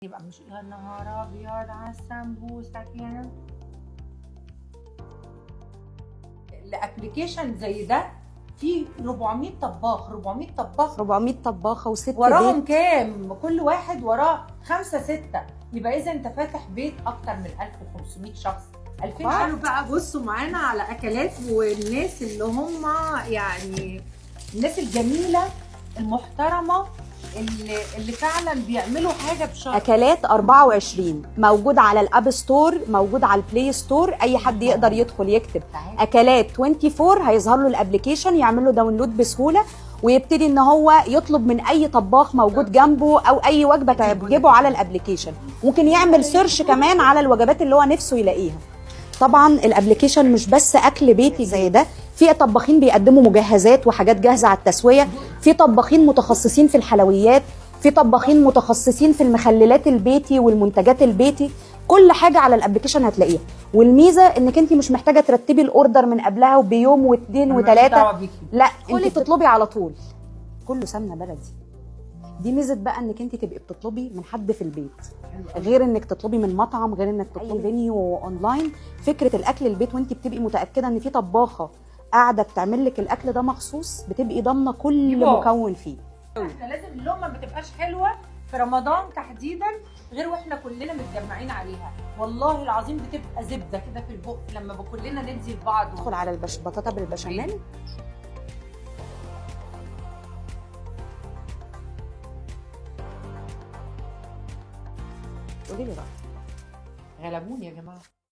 يبقى مش يا نهار ابيض على السمبوسه كده. ال application زي ده فيه 400 طباخ، 400 طباخ، 400 طباخه وست وراهم بيت. كام؟ كل واحد وراه 5 6، يبقى اذا انت فاتح بيت اكتر من 1500 شخص، 2000. تعالوا بقى بصوا معانا على اكلات والناس اللي هم يعني الناس الجميلة المحترمة اللي فعلا بيعملوا حاجة بشرف. اكلات 24 موجود على ال App Store، موجود على ال Play Store، اي حد يقدر يدخل يكتب اكلات 24 هيظهر له ال application، يعمل له download بسهولة ويبتدي ان هو يطلب من اي طباخ موجود جنبه او اي وجبة تعجبه على ال application. ممكن يعمل search كمان على الوجبات اللي هو نفسه يلاقيها. طبعا ال application مش بس اكل بيتي زي ده، في طباخين بيقدموا مجهزات وحاجات جاهزة على التسوية، في طباخين متخصصين في الحلويات، في طباخين متخصصين في المخللات البيتي والمنتجات البيتي. كل حاجة على ال application هتلاقيها. والميزة انك انت مش محتاجه ترتبي ال order من قبلها وبيوم واثنين وثلاثة، لا انت بتطلبي على طول. كله سمنه بلدي. دي ميزة بقى انك انت تبقي بتطلبي من حد في البيت، غير انك تطلبي من مطعم، غير انك تطلبي venue online. فكرة الاكل البيت وانت بتبقي متاكدة ان في طباخه قاعدة بتعمل لك الاكل ده مخصوص، بتبقي ضامنه كل مكون فيه. احنا لازم اللقمة ما تبقاش حلوة في رمضان تحديدا غير واحنا كلنا متجمعين عليها، والله العظيم بتبقى زبدة كده في البق لما كلنا ندي لبعض. ندخل على البطاطا بالبشاميل. قولي لي بقى. غلبوني يا جماعة.